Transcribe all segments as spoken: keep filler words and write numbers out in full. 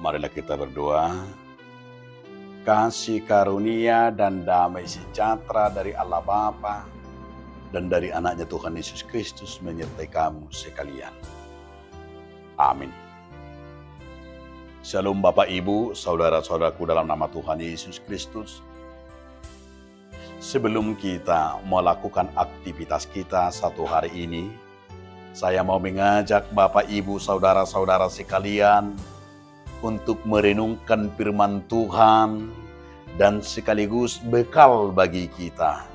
Marilah kita berdoa. Kasih karunia dan damai sejahtera dari Allah Bapa dan dari Anaknya Tuhan Yesus Kristus menyertai kamu sekalian. Amin. Shalom Bapak Ibu, saudara-saudaraku dalam nama Tuhan Yesus Kristus. Sebelum kita melakukan aktivitas kita satu hari ini, saya mau mengajak Bapak, Ibu, saudara-saudara sekalian untuk merenungkan firman Tuhan dan sekaligus bekal bagi kita.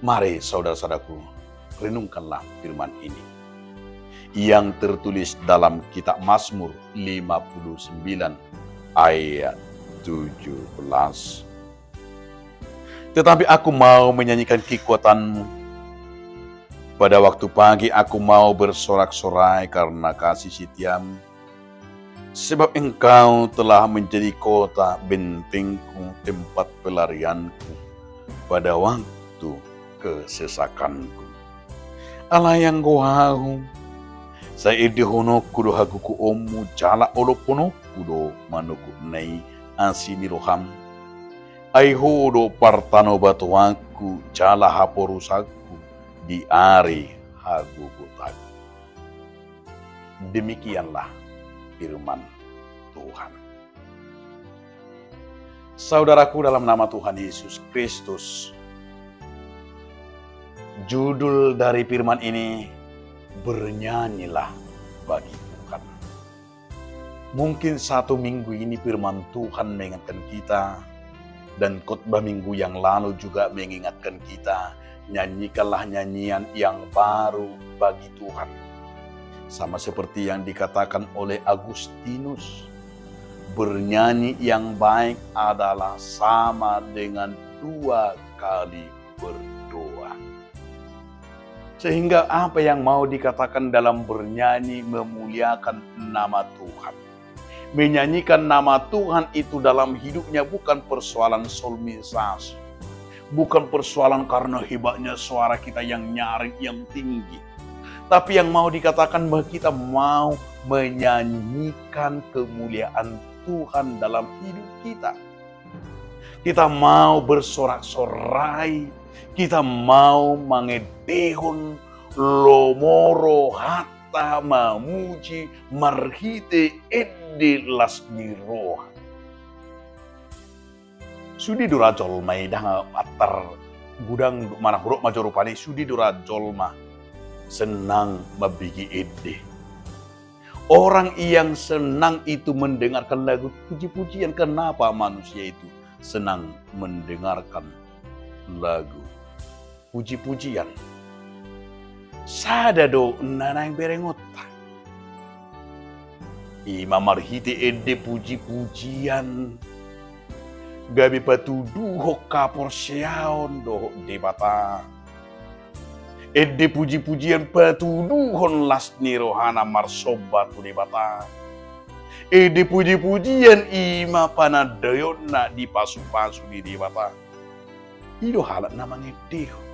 Mari, saudara-saudaraku, renungkanlah firman ini yang tertulis dalam kitab Mazmur lima puluh sembilan ayat tujuh belas. Tetapi aku mau menyanyikan kekuatanmu. Pada waktu pagi aku mau bersorak-sorai karena kasih setiamu. Sebab engkau telah menjadi kota bentengku, tempat pelarianku pada waktu kesesakanku. Ala yang goahu, sai endehononku do hagogoonmu, jala olophononku do manogot na i asi ni roham. Ai ho do partanobatoanku jala haporusanku di ari hagogotanku. Demikianlah firman Tuhan. Saudaraku dalam nama Tuhan Yesus Kristus, judul dari firman ini, Bernyanyilah bagi Tuhan. Mungkin satu minggu ini firman Tuhan mengingatkan kita, dan khotbah minggu yang lalu juga mengingatkan kita, nyanyikanlah nyanyian yang baru bagi Tuhan. Sama seperti yang dikatakan oleh Agustinus, bernyanyi yang baik adalah sama dengan dua kali berdoa. Sehingga apa yang mau dikatakan dalam bernyanyi memuliakan nama Tuhan? Menyanyikan nama Tuhan itu dalam hidupnya bukan persoalan solmisasi, bukan persoalan karena hebatnya suara kita yang nyaring, yang tinggi. Tapi yang mau dikatakan bahwa kita mau menyanyikan kemuliaan Tuhan dalam hidup kita. Kita mau bersorak-sorai, kita mau mangendehon lomo rohanta mamuji marhite ende las ni roha. Sude do ra jolma i, ndang antar godang manang hudok ma jo rupani, sude do ra jolma senang mambege ende. Orang yang senang itu mendengarkan lagu puji-pujian. Kenapa manusia itu senang mendengarkan lagu puji-pujian? Sada do na naeng berengonta. I ma marhite ende puji-pujian gabe patuduhon haporseaon dohot Debata. Ende puji-pujian patuduhon las ni rohana marsomba tu Debata. Ende puji-pujian i ma panandaionna di pasu-pasu ni Debata. I do halak na mangendehon.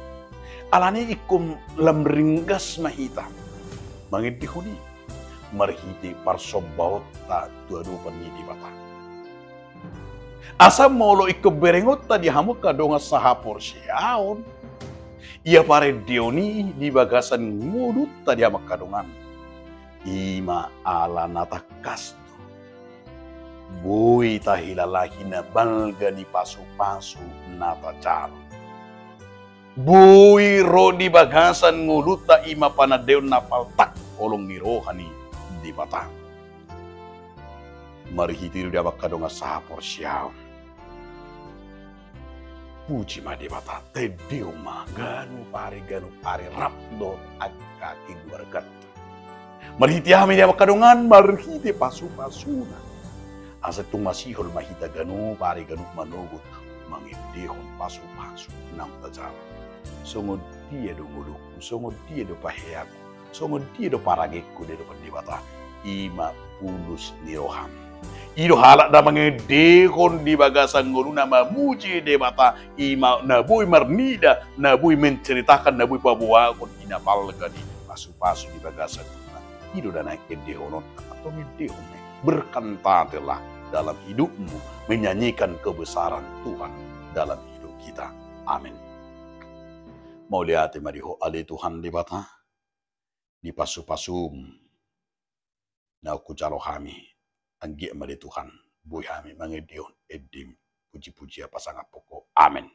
Alani i ingkon lam ringgas ma hita mangendehon i marhite parsombaonta tu adopan ni Debata. Asa molo ingkon berengonta di hamu angka dongan sahaporseaon, ia parendeon i di bagasan ngolunta di hamu angka dongan, i ma ala na tangkas do boi tahilalahi na balga ni pasu-pasu na tajalo. Boi ro di bagasan ngolunta i ma panandaion na paltak holong ni roha ni Debata. Marhite i do di hamu angka dongan sahaporseaon. Puji ma Debata, tendehon ma ganup ari, ganup ari rap dohot angka keluarganta. Marhite hami di hamu angka dongan, marhite pasu-pasuna. Asa tung masihol ma hita ganup ari ganup manogot mangendehon pasu-pasu naung tajalo. Songon dia do ngolungku, songon dia do paheangku, songon dia do parangengku di adopan Debata, i ma pulus ni roham. I do halak na mangendehon di bagasan ngoluna mamuji Debata, i ma na boi marnida, na boi menceritakan, na boi paboahon i na balga ni pasu-pasu di bagasan ngoluna. I do na naeng endehononta, antong endehon ma i. Berkantatlah dalam hidupmu menyanyikan kebesaran Tuhan dalam hidup kita. Amin. Mauliate ma di Ho ale Tuhan Debata, di pasu-pasum na hujalo hami, anggiat ma di Tuhan boi hami mangendehon endem puji-pujian pasangaphon Ho. Amin.